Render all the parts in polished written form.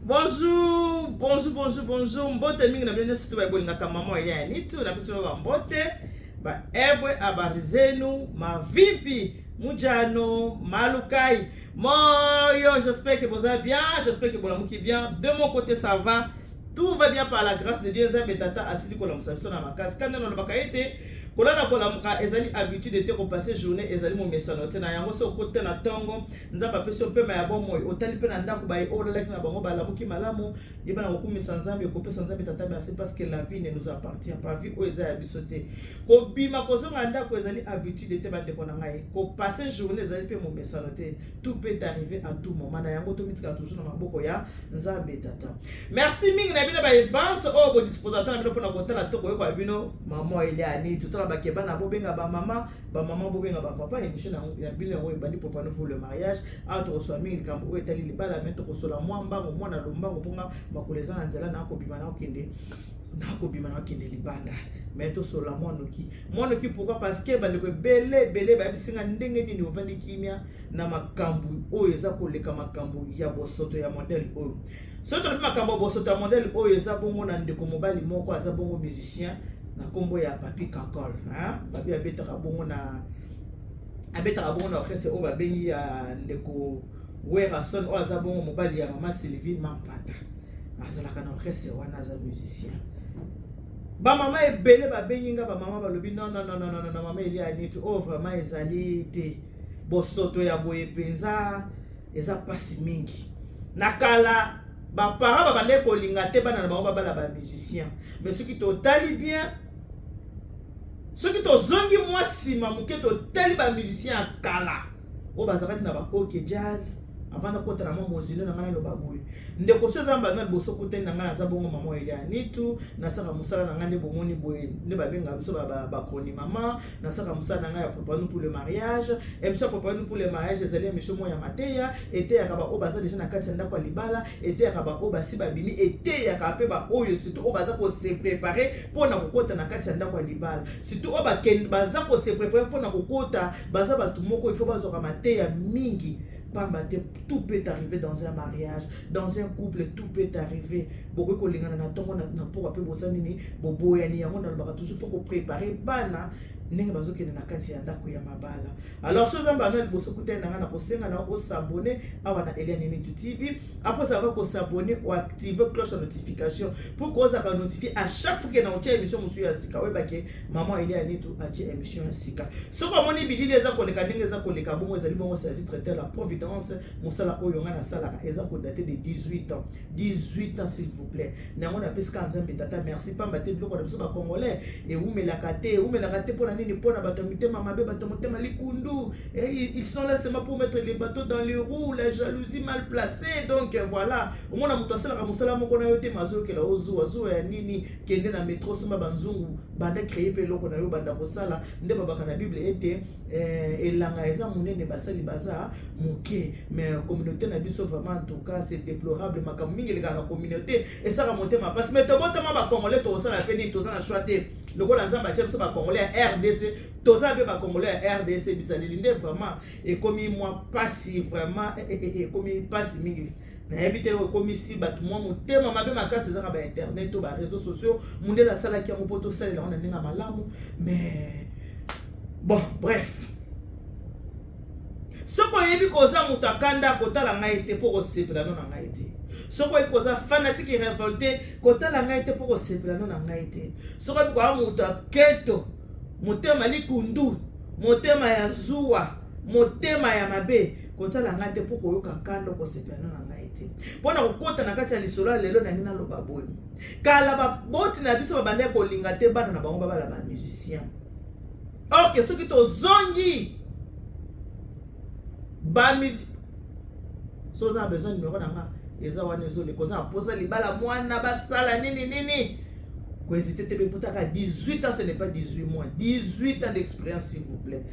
Bonjour, bonjour, bonjour, bonjour. Mbote mingi na bino nyonso to babolingaka mama ya Yanitu na biso ba mbote ba ebwe habari zenu mavipi mujano malukai moyo. J'espère que vous allez bien, j'espère que bolamuki bien. De mon côté, ça va, tout va bien par la grâce de Dieu. Nzambe tata asili kolamusa biso na makasi. Kanda nalobaka ete kolala kolamuka ezali habitude te, kopasser journée ezali momesano te. Na yango, so okota na ntongo, Nzambe apesi yo mpema ya bomoi, otali mpe na ndako baye oyo olalaki na bango balamuki malamu, yeba na kokumisa Nzambe, kopesa Nzambe tata merci, parce que la vie ne nous appartient pas. Vie oyo eza ya biso te. Kobima kozonga ndako ezali habitude te, bandeko na ngai. Kopasser journée ezali mpe momesano te. Tout peut arriver à tout moment. Na yango, tomitikala toujours na maboko ya Nzambe tata. Merci mingi na bino bayebanso oyo bodisposer ata na bino mpona kotala to koyoka bino mama Eliani. Totala bakeba na bobenga bamama, bamama bobenga bapapa. Émission ya bino yango ebandi, Préparons pour le mariage. Awa tokosola mingi likambo oyo etali libala, me tokosola mwa mbango, mwana lombango, mponga makolo eza na nzela, nakobima, nakobima, nakokende libanda. Me tosola mwa noki, mwa noki. Pourquoi? Parce que bandeko ebele ebele bayebisinga ndenge nini ovandi kimia na makambo oyo eza koleka, makambo ya bosoto ya modèle oyo. Soki tolobi makambo ya bosoto ya modèle oyo, eza bongo na ndeko mobali moko aza bongo musicien na nkombo ya Papi Kakol. Papi abetaka bongo na orchestre oyo babengi ya ndeko Werason, oyo aza bongo mobali ya mama Sylvie Mampata. Azalaka na orchestre wana, aza musicien. Bamama ebele babengi nga, bamama balobi: "Non, non, non, non, non, mama Elia Niti, oyo vraiment ezali te. Bosoto ya boye mpenza eza mpasi mingi." Na kala, baparent babandaki kolinga te bana na bango babala bamusicien. Mais soki totali bien, soki tozongi mwa nsima moke, totali bamusicien ya kala oyo bazalaki na baOK Jazz, avant nakota na mwa mozindo na ngai, naloba boye: ndeko, so eza mbanga liboso kutani na ngai, naza bongo mama Elia Nitu. Nasaka mosala na ngai nde bomoni boye, nde babengaka biso bakoni mama. Nasaka mosala na ngai ya Préparons pour le mariage. Émission ya Préparons pour le mariage ezali émission moko ya mateya. Eteyaka baoyo baza déjà na kati ya ndako ya libala, eteyaka baoyo basi babimi, eteyaka mpe baoyo surtout oyo baza kose préparer mpona kokota na kati ya ndako ya libala, surtout oyo baza kose préparer mpona kokota. Baza bato moko il faut bazwaka mateya mingi, pamba te tout peut arriver dans un mariage, dans un couple, tout peut arriver. Bokoki kolingana na ntongo, na pokwa mpe boza nini, boboyani. Yango nalobaka toujours, faut kopréparer bana ndenge bazokende na kati ya ndako ya mabala. Alors, so oza mbala liboso kutani na ngai, na kosenga na os'abonner awa na Eliane Nitu TV. Après avoir kos'abonner, oactiver cloche ya notification pour kozalaka notifié à chaque fois ke na otia émission mosusu ya sika, oyebake mama Eliane Nitu atie émission ya sika. Soki omoni bilili eza koleka ndenge eza koleka bongo, ezali bongo service traiteur la Providence. Mosala oyo ngai nasalaka eza kodater de 18 ans, 18 ans, s'il vous plaît. Nango napesika Nzambe tata merci, pamba te biloko na biso bacongolais ewumelaka te, ewumelaka te. Mpona nini? Mpona bato ya mitema mabe, bato ya motema likundu. Ils sont là seulement pour mettre les bateaux dans les roues, la jalousie mal placée. Donc voilà, omona moto asalaka mosala moko na yo te, mazoyokela ozuwa zuwa ya nini? Kende na métro, somba banzungu, banda créer mpe eloko na yo, banda kosala. Nde babaka na Bible ete elanga eza monene, basali baza moke. Mais communauté na biso, vraiment, en tout cas, c'est déplorable. Makambo mingi elekaka na communauté esaka motema mpasi. Mais tobotama bacongolais, tokosala mpe nini? Toza na choix te. Lokola Nzambe atia biso bacongolais ya RDC, toza mpe bacongolais ya RDC. Bizaleli nde vraiment ekomi mwa pasi, vraiment ekomi pasi mingi. Nayebi te eloko ekomisi bato mwa motema mabe makasi. Ezaka bainternet to baréseaux sociaux. Mundele asalaki yango mpo tosalela yango na ndenge ya malamu. Mais bon, bref, soki oyebi koza moto akanda, kotala ngai te mpo kosepela no na ngai te. Soki oyebi koza fanatique révolté, kotala ngai te mpo kosepela no na ngai te. Soki oyebi koza moto aketo, motema likundu, motema ya zuwa, motema ya mabe, kotala ngai te mpo koyoka kanda, kosepela no na ngai te. Mpo na kokɔta na kati ya lisolo ya lelo, nangi naloba boye: kala, baboti na biso babandaki kolinga te bana na bango babala bamusicien. Or que soki tozongi bamusi, so oza na besoin, numéro na nga eza wana, ezoleka. Oza na mposa libala, mwana basala nini nini, kohésiter te. Beputaka 18 ans, ce n'est pas 18 mois, 18 ans d'expérience, s'il vous plaît.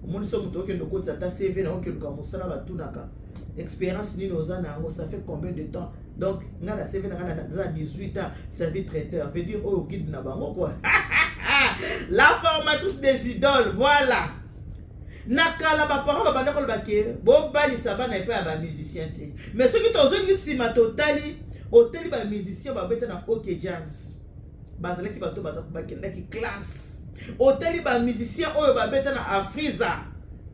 Omoni, so moto okende okotisa ata CV na okeluka mosala, batunaka expérience nini oza na yango, ça fait combien de temps. Donc nga na CV na nga naza na 18 ans service traiteur, veut dire oyo guide na bango quoi, la formatrice des idoles. Voilà. Na kala ba parents babanda koloba ke bobalisa bana epai ya ba musiciens te. Mais soki tozongi nsima totali, otali ba musiciens babeta na OK Jazz. Bazalaki bato baza bakendaki classe. Otali ba musiciens oyo babeta na Afrisa,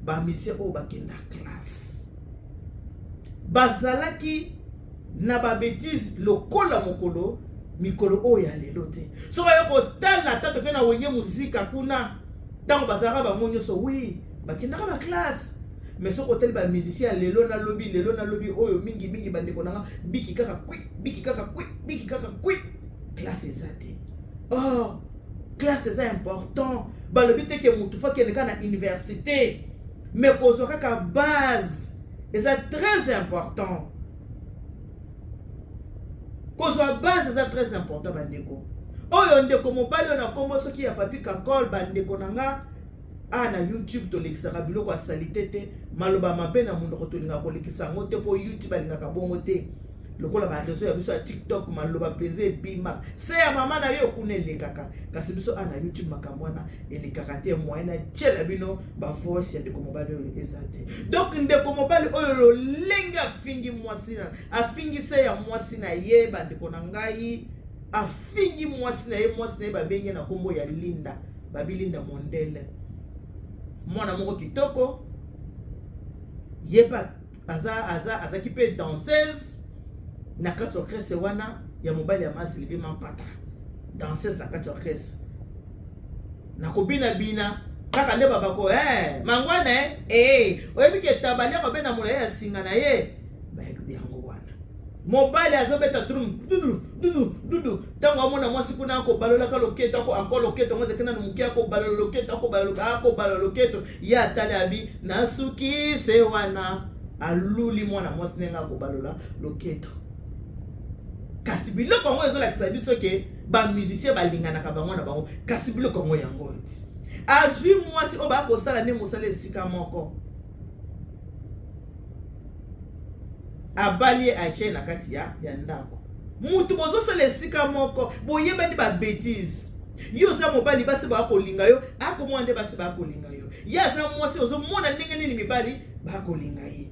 ba musiciens oyo bakenda classe. Bazalaki na ba betises lokola mokolo mikolo oyo ya lelo te. Soki oye kotala ata toke na Wenge Muzika kuna ntango bazalaka bango nyonso oui bakendaka ba classe, mais soki otali ba musicien ya lelo na lobi, lelo na lobi oyo mingi mingi bandeko na nga biki kaka kwi, biki kaka kwi, biki kaka kwi, classe eza te. Or classe eza important. Balobi te ke mutu faut akende kaka na université, mais kozwa kaka base eza très important. Kozwa base eza très important bandeko. Oyo ndeko mobali oyo na kombo soki ya Papi Kakol, bandeko na nga a na YouTube tolekisaka biloko ya salite te, maloba mabe na monoko tolingaka kolekisa yango te, mpo YouTube alingaka bongo te. Lokola ba réseau ya biso ya TikTok, maloba mpenza ebima se ya mama na yo kuna elekaka, kasi biso a na YouTube makambo wana elekaka te. Moyen na tiela bino ba voice ya ndeko mobali oyo eza te. Donc ndeko mobali oyo lolenge afingi mwasi na afingi se ya mwasi na ye, bandeko na ngai, afingi mwasi na ye, mwasi na ye babengi na kombo ya Linda, babi Linda Mondele, mwana moko kitoko, ye pe aza azaki pe danseuse na kati ya orchestre wana ya mobali ya ma Sylvie Mampata, danseuse na kati ya orchestre na kobina bina kaka nde babako mangwana oyebi ke tabali akobena molayi ya singa na ye yango wana mobali azobeta drum dudu dudu dudu, ntango amona mwasi kuna akobalolaka loketo, ako encore loketo ngo ezalaki nanu moke, akobalola loketo, akobalola loketo, ye atali abi nasuki se wana, aluli mwana mwasi ndenge akobalola loketo. Kasi biloko yango ezolakisa biso ke ba musicien balinganaka bango na bango, kasi biloko yango yango ti azwi mwasi oyo bakosala nde mosala esika moko, abali ye atie na kati ya ndako. Mutu bozosala esika moko, boyebani ba bêtise. Yo oza mobali, basi bakolinga yo, akomona nde basi bakolinga yo. Ye aza mwasi, ozomona ndenge nini mibali bakolinga ye.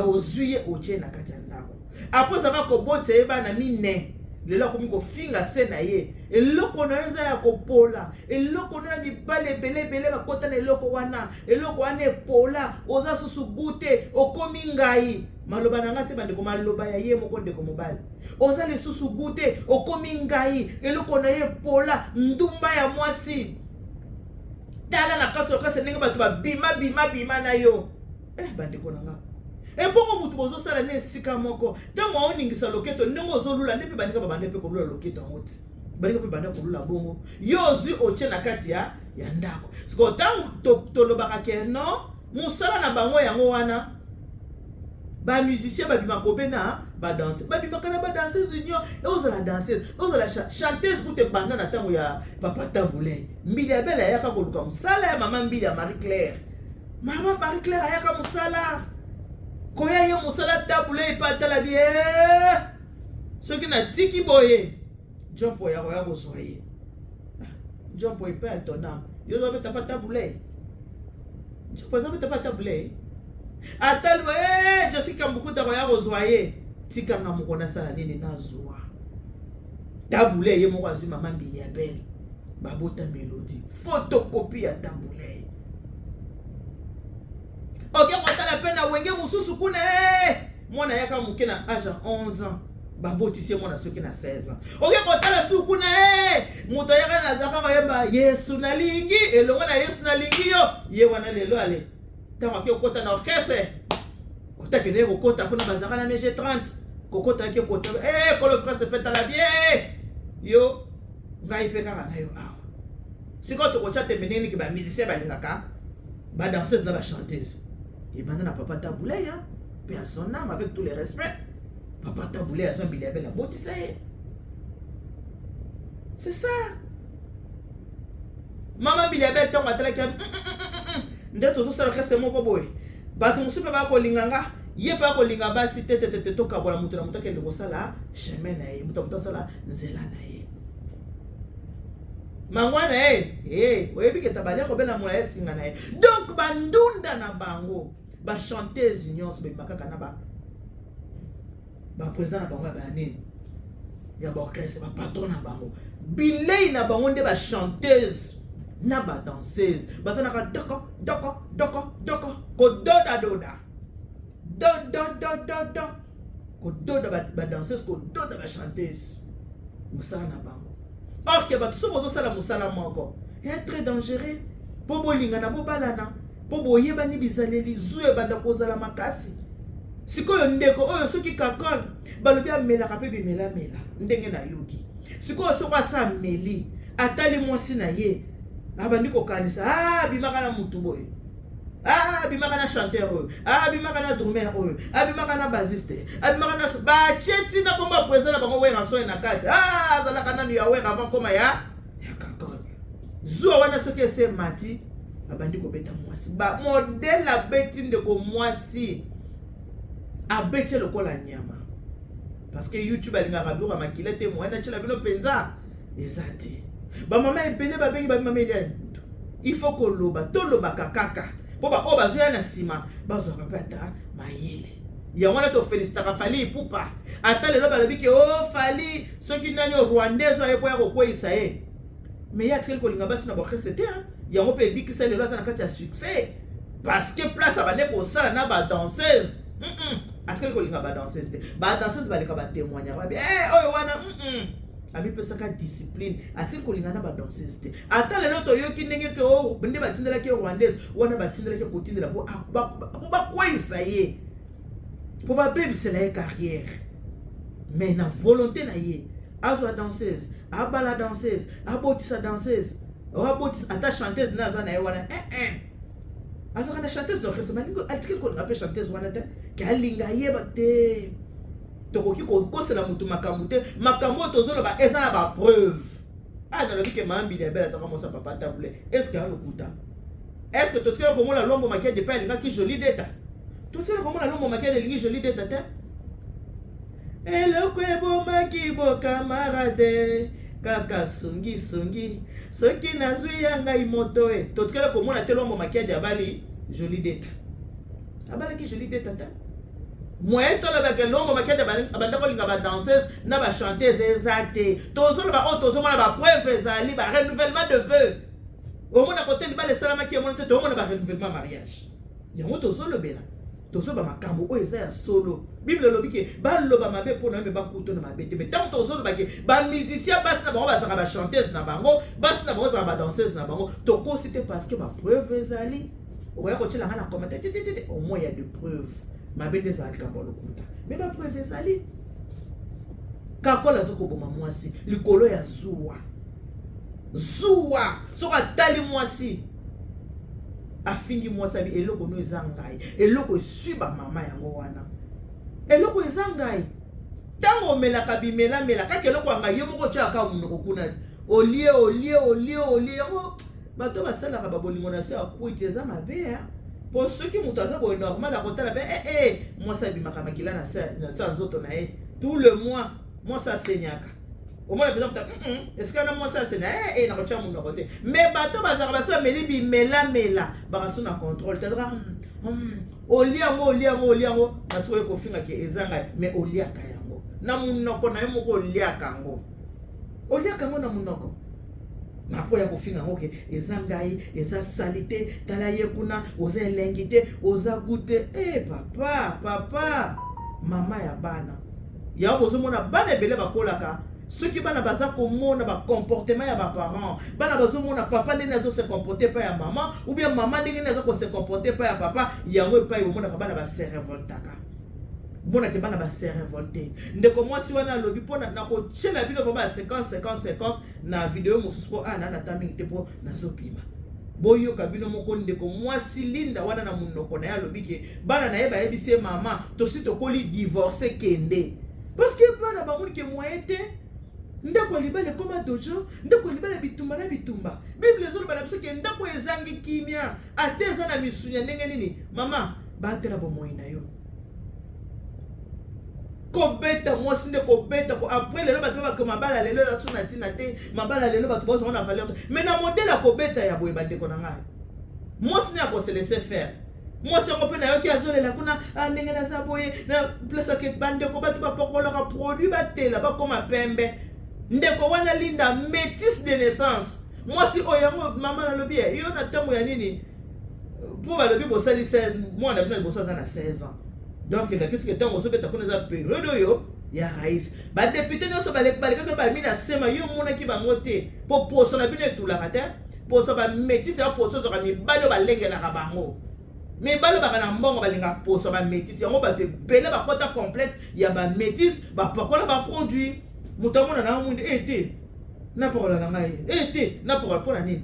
Ozwi ye otie na kati ya ndako, apo ezaka kobotisa ye bana mine, lelo akomi kofinga se na ye. Eloko na yo eza ya kopola, eloko na mibali ebele ebele bakota na eloko wana, eloko wana epola, oza susu gute, okomi ngai. Maloba na nga te bandeko, maloba ya ye moko ndeko mobali. Oza lisusu gute, okomi ngai, eloko na ye epola, ndumba ya mwasi. Tala na kati okasi ndenge bato babima bima bima na yo. Bandeko na nga, ebongo mutu bozosala ne esika moko, ntango aoningisa loketo ndenge ozolula nde mpe baninga babanda mpe kolula loketo yango ti baninga mpe banda kolula bongo, yo ozwi otie na kati ya ndako. Sikoyo ntango tolobaka ke non, mosala na bango yango wana, ba musicien babima kobena ba danse, babimaka na ba danseuse union, ozala danseuse, ozala chanteuse, kuta ebanda na ntango ya papa Tabuley. Mbili ya Bele ayaka koluka mosala ya mama Mbili ya Marie Claire. Mama Marie Claire ayaka mosala koya ye mosala Tabuley epa atala bie, soki natiki boye jompo ya koya kozwa ye, jompo epa ya tonam, yo ozobeta pa Tabuley, jompo azobeta pa Tabuley, atali boye Jessica Mbukuta koya kozwa ye, tikanga moko nasala nini, nazwa Tabuley. Ye moko azwi mama Mbili ya Bele, babota Melodie, photocopie ya Tabuley. Oke kotala mpe na wenge mosusu kuna, mwana yaka moke na age ya 11 ans, babotisi ye mwana soki na 16 ans. Oke kotala su kuna, moto ayaka nazaka koyemba Yesu nalingi elongo na Yesu nalingi yo, ye wana lelo ale ntango ake kokota na orchestre, kotakende kokota kuna bazalaka na mege 30, kokota ake kota kolo prince petala bien yo ngai mpe kaka na yo awa. Sikoyo tokotya tembe ndenge nini bamusicien balingaka badanseuse na bachanteuse? Ebanda na papa Tabuley, mpe à son âme avec tous les respects, papa Tabuley azwa Mbili ya Bele abotisa ye, c'est ça. Mama Mbili ya Bele ntango atalaki nde tozosala orchestre moko boye, bato mosusu mpe bakolinga nga, ye mpe akolinga basi te te te, tokabola, moto na moto akende kosala chemin na ye, moto na moto asala nzela na ye. Mangwa na ye, eh, oyebi ke tabali akobela mola ye singa na ye. Donc bandunda na bango, ba chanteuse nyonso bebima kaka na ba ba président na bango ya ba nini ya ba orchestre, ba patron na bango. Bilei na bango nde ba chanteuse na ba danseuse bazalaka doko doko doko doko kododa doda do do do do do kododa ba danseuse, kododa ba chanteuse, mosala na bango. Or ke bato soki bozosala mosala moko ya très dangereux mpo bolingana, bobalana, mpo boyebani bizaleli, zu ebanda kozala makasi. Sikoyo ndeko oyo, soki Kakol balobi amelaka mpe bimelamela ndenge nayoki sikoyo, soki asa ameli, atali mwasi na ye, abandi kokanisa: "Ah, abimaka na mutu boye, ah, abimaka na chanteur oyo, ah, abimaka na drummer oyo, abimaka na bassiste, abimaka na batie ntina komba président na bango Werrason na kati. Ah, azalaka nanu ya Wera avant koma ya Kakol." Zuwa wana soki ese mati, abandi kobeta mwasi. Ba modèle abeti ndeko mwasi, abeti lokola nyama, parce que YouTube alingaka biloko ya makila te. Moyen natiela bino mpenza eza te. Bamama ebele babengi, bamama Eliane, il faut koloba, tolobaka kaka mpo baoyo bazoya na nsima bazwaka mpe ata mayele. Yango wana tofélicitaka Fally Ipupa. Ata lelo balobi ke o Fally soki nani o rwandais oyo aye mpo ya kokweyisa ye, mais ye atikali kolinga basi na baorchestre te. Yango mpe ebikisa, lelo aza na kati ya succès, parce que place abande kosala na badanseuse, atikali kolinga badanseuse te. Badanseuse baleka batémoignaka, babi oyo wana amipesaka discipline, atikali kolinga na badanseuse te. Ata lelo toyoki ndenge ke nde batindelaki rwandaise wana, batindelaki kotindela mpo bakweyisa ye, mpo babebisela ye carrière, mais na volonté na ye azwa danseuse, abala danseuse, abotisa danseuse, abotisa ata chanteuse na aza na ye wana, eh, azalaka na chanteuse na orchestre, balingi atikali kolinga mpe chanteuse wana te, ke alinga yeba te. Tokoki kokosela motu makambo te. Makambo oyo tozoloba eza na bapreuve. Ah, nalobi ke Mambili Abel azalaka mosa papa Tabu Ley, est ce que alokuta? Est ce que totikali komona Lombo Makiadi mpe alingaki Joli Deta? Totikali komona Lombo Makiadi alingi Joli Deta te. Eloko ebomaki bokamarade kaka songisongi. Soki nazwi ya ngai moto e, totikali komona te Lombo Makiadi abali Joli Deta, abalaki Joli Deta te. Moyen tolobaka Lombo Makiadi abanda kolinga badanseuse na bachanteuse eza te. Tozoloba oyo tozomona, bapreuve ezali, barenouvellement de vœux. Omona kote libala esalamaki, emona te, toomona barenouvellement mariage. Yango tozolobela, tozoloba makambo oyo eza ya solo. Bible elobi ke baloba mabe mpo na yo, me bakuto na mabe te. Me ntango tozoloba ke bamusicien basi na bango bazalaka bachanteuse na bango, basi na bango ezalaka badanseuse na bango, tokosi te, parce que bapreuve ezali. Okoya kotiela nga na commentaire te te te, au moins ya de preuve. Mabe nde ezala likambo ya lokuta, me bapreuve ezali. Kakola aza koboma mwasi likolo ya zuwa. Zuwa, soki atali mwasi, afingi mwasi, abi eloko no eza ngai, eloko eswi bamama yango wana, eloko eza ngai. Ntango omelaka bimelamela kaka eloko ya ngai, yo moko otyaka monoko kuna ti olie, olie, olie, olie yango. Bato basalaka babolingo na se ya kwiti eza mabe ya mpo soki moto aza boye normal, akotala mpe mwasi abimaka makila na se ya nzoto na ye tout le mois, mwasi asenyaka. Omona mpenza moto esika na mwasi asenya, nakotya monoko te. Mais bato bazalaka basi bameli bimelamela, bakaso na contrôle te, azaka olia yango, olia yango, olia yango. Nasi oye kofingaki eza ngai, mais oliaka yango na monoko na yo moko, oliaka yango, oliaka yango na monoko. Mapo ya kofinga yango ke eza ngai, eza sali te. Tala ye kuna, oza elengi te, oza gu te. E papa, papa, mama ya bana, yango bozomona bana ebele bakolaka. Soki bana baza komona bacomportement ya baparent, bana bazomona papa ndenge azo se comporter epai ya mama, ou bien mama ndenge nini aza kose comporter epai ya papa, yango epai omonaka bana base révoltaka, monake bana base révolte. Ndeko mwasi wana alobi mpona nakotiela bino vraiment ya séquence, séquence, séquence na video mosusu, mpo ana nata mingi te mpo nazobima. Boyoka bino moko. Ndeko mwasi Linda wana na monoko na ye alobi ke bana na ye bayebisi ye: "Mama, tosi tokoli, divorce, kende", parce que bana bamoni ke moyen te, ndako ya libala ekoma dojo, ndako ya libala bitumba na bitumba. Bible ezoloba na biso ke ndako ezangi kimia, ate eza na misunya ndenge nini. Mama, batela bomoi na yo. Kobeta mwasi nde kobeta ko après lelo bato bake mabala lelo eza so na ntina te, mabala lelo bato bazonga na valeur te. Mais na modèle ya kobeta ya boye, bandeko na ngai, mwasi nde akose laisser faire. Mwasi yango mpe nayoki azolela kuna, ah, ndenge naza boye na place ake. Bandeko, bato bapakolaka produit, batela, bakóma pembe. Ndeko wana Linda, métisse de naissance, mwasi oyo yango mama nalobi ye yo na ntango ya nini, mpo balobi bosali mwana bino liboso aza na 16 ans. Donc elakisi ke ntango ozobeta kuna eza période oyo ya rais. Badéputé nyonso balekaki bami na sema, yo omonaki bango te, mpo poso na bino etulaka te. Poso bamétisse ya poso ezwaka mibali oyo balengelaka bango, mibali oyo baka na mbongo balingaka poso bamétisse yango. Bato ebele bakɔta complexe ya bamétisse, bapakola baproduit. Moto amona na mwindu e te, napakola na ngai e te, napakola mpo na nini?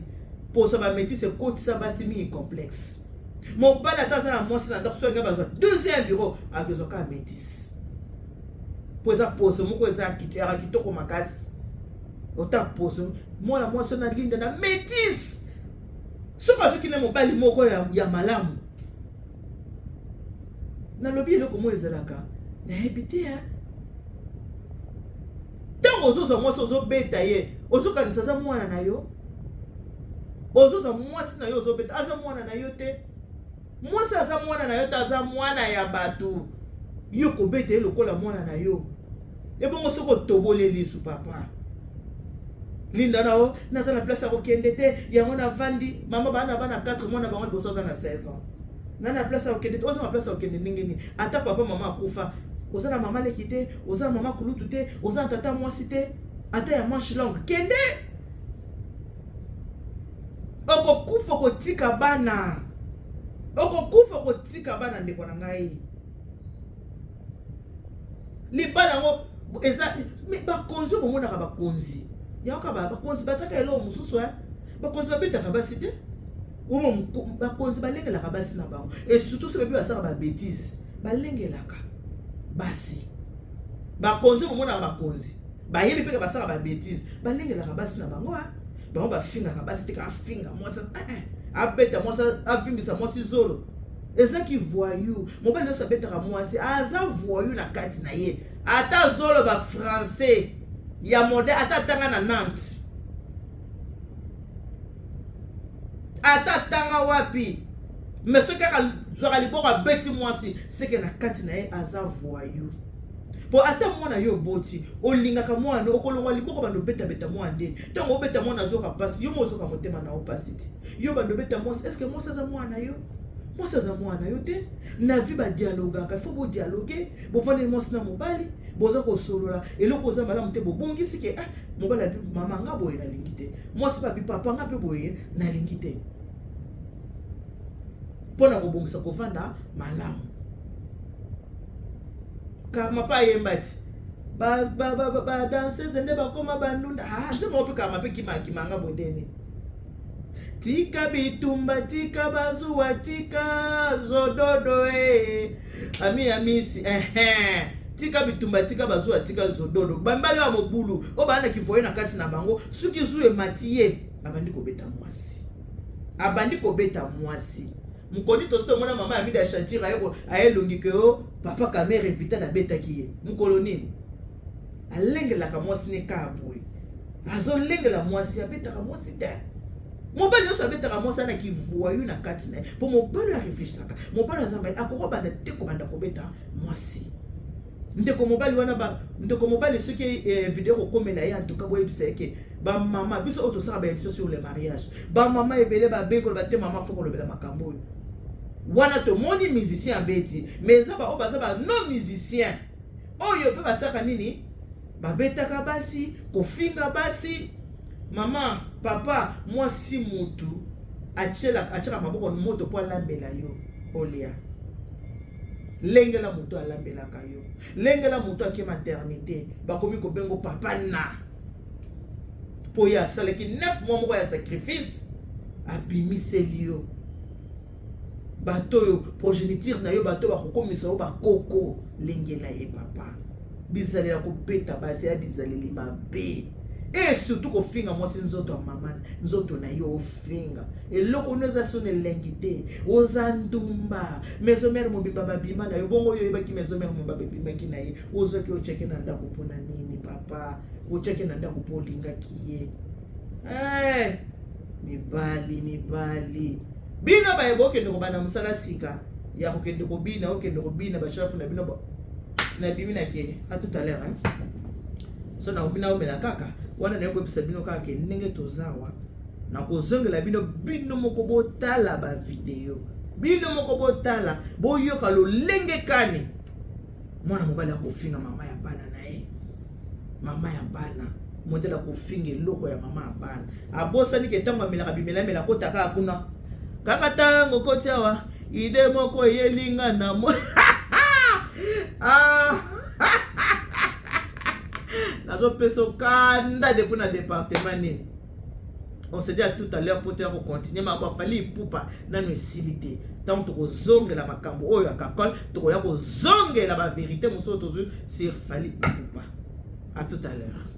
Poso bamétisse ekotisa basi mingi complexe. Mobali ata aza na mwasi na ndako, soki bazwa deuxième bureau, akozwa kaka métisse, mpo eza poso moko eza yaka kitoko makasi. Ota poso mwana mwasi na Linda na métisse, soki azoki na mobali moko ya malamu, nalobi eloko moko ezalaka nayebi te ya ntango ozozwa mwasi, ozobeta ye, ozokanisa aza mwana na yo. Ozozwa mwasi na yo, ozobeta, aza mwana na yo te. Mwasi aza mwana na yo te, aza mwana ya bato. Yo kobeta ye lokola mwana na yo, ebongo soki otoboli lisu, papa Linda na o naza na place ya kokende te, yango navandi. Mama bana bana 4 mwana bango liboso aza na 16 ans, nga na place ya kokende te. Oza na place ya kokende ndenge nini? Ata papa mama akufa, oza na mama leki te, oza na mama kulutu te, oza na tata mwasi te, ata ya manche longue. Kende, okokufa kotika bana, okokufa kotika bana. Ndeko na ngai, libala yango eza bakonzi oyo bomonaka, bakonzi yango kaka bakonzi batiaka eloko mosusu. Bakonzi babetaka basi te, bakonzi balengelaka basi na bango, et surtout so babi basalaka babêtises, balengelaka basi. Bakonzi oyo bomonaka, bakonzi bayebi mpe basalaka babêtises, balengelaka basi na bango. Bango bafingaka basi te. Afinga mwasi, abeta mwasi, avimbisa mwasi zolo, ezaki voyou. Mobali nyonso abetaka mwasi aza voyou na kati na ye. Ata azoloba français ya modèle, ata atanga na Nantes, ata atanga wapi, mais soki kaka zwaka liboko abeti mwasi, seke na kati na ye aza voyou. Po ata mwana yo oboti, olingaka mwana, okolongwa liboko bando obetabeta mwana ndeni? Ntango obeta mwana, azoka mpasi, yo mo ozoka motema na yo mpasi ti yo bando obeta mwasi. Est-ce mwasi aza mwana yo? Mwasi aza mwana yo te. Na vie badialogaka, il faut bodialogue. Bovandeli mwasi na mobali, boza kosolola eloko oza malamu te, bobongisi ke ah, mobali abi: "Mama, nga boye nalingi te." Mwasi mpe abi: "Papa, nga mpe boye nalingi te." Mpo na kobongisa kovanda malamu. Karma mpe ayemba ti badanseuse nde bakóma bandunda. Ah, nzembo moko mpe karma mpe kimakimanga boye ndeni. Tika bitumba, tika bazuwa, tika zododo e ami amisi ehe. Tika bitumba, tika bazuwa, tika zododo. Bambali ya mobulu oyo balandaki voye na kati na bango, soki zu emati ye, abandi kobeta mwasi, abandi kobeta mwasi. Mokoni tosi tomona mama ya Mida Chantir ayelongi ke o papa Camere Vital abetaki ye mokolo nini. Alengelaka mwasi ne kaka boye, azolengela mwasi, abetaka mwasi te. Mobali nyonso abetaka mwasi ana kivoyou na kati na ye, mpo mobali oyo arefléchisaka, mobali aza mbai, akoki banda te kobanda kobeta mwasi. Ndeko mobali wana, ndeko mobali, soki video kokomela ye, antuka boyebisa ye ke bamama biso oyo tosala baémission sur le mariage, bamama ebele babengi koloba te: "Mama, faut kolobela makambo oyo wana." Tomoni musicien abeti, mais eza baoyo baza ba non musicien oyo mpe basalaka nini? Babetaka basi, kofinga basi. Mama, papa, mwasi mutu atiaka maboko moto mpo alambela yo olia. Lengela moto alambelaka yo, lengela moto ake maternité, bakomi kobengo papa na mpo ye asalaki 9 mois moko ya sacrifice, abimiseli yo bato oyo progéniture na yo, bato bakokomisa yo bakoko. Lengela ye, papa. Bizaleli ya kobeta basi ya bizaleli mabe. E surtout kofinga mwasi nzoto ya mama, nzoto na ye ofinga eloko ono eza soni, elengi te. Oza ndumba, Maison Mère mobimba babima na yo. Bongo oyo oyebaki Maison Mère mobimba babimaki na ye, ozwaki, otiaki na ndako mpona nini? Papa, otiaki na ndako mpo olingaki ye. Hey, mibali, mibali, bino bayeba okende kobanda mosala sika ya kokende kobina, okende kobina bashafu na bino. Nabimi, nake. À tout à l'heure, hein? So nakobina, omela kaka wana, naye koyebisa bino kaka ke ndenge tozawa, nakozongela bino. Bino moko botala bavideo, bino moko botala, boyoka lolenge kani mwana mobali akofinga mama ya bana na ye, mama ya bana modele akofinga eloko ya mama ya bana. Abosani ke ntango amelaka bimelamela, akota kaka kuna, kaka ntango koti awa, idée moko eyelinga na mo. Ah! Nazopesa okanda depuis na département nini. On se dit à tout à l'heure po toya kocontinue makambo ya Fally Ipupa. Nano esili te. Ntango tokozongela makambo oyo ya kakol, tokoya kozongela bavérité mosusu tozwi sur Fally Ipupa. À tout à l'heure.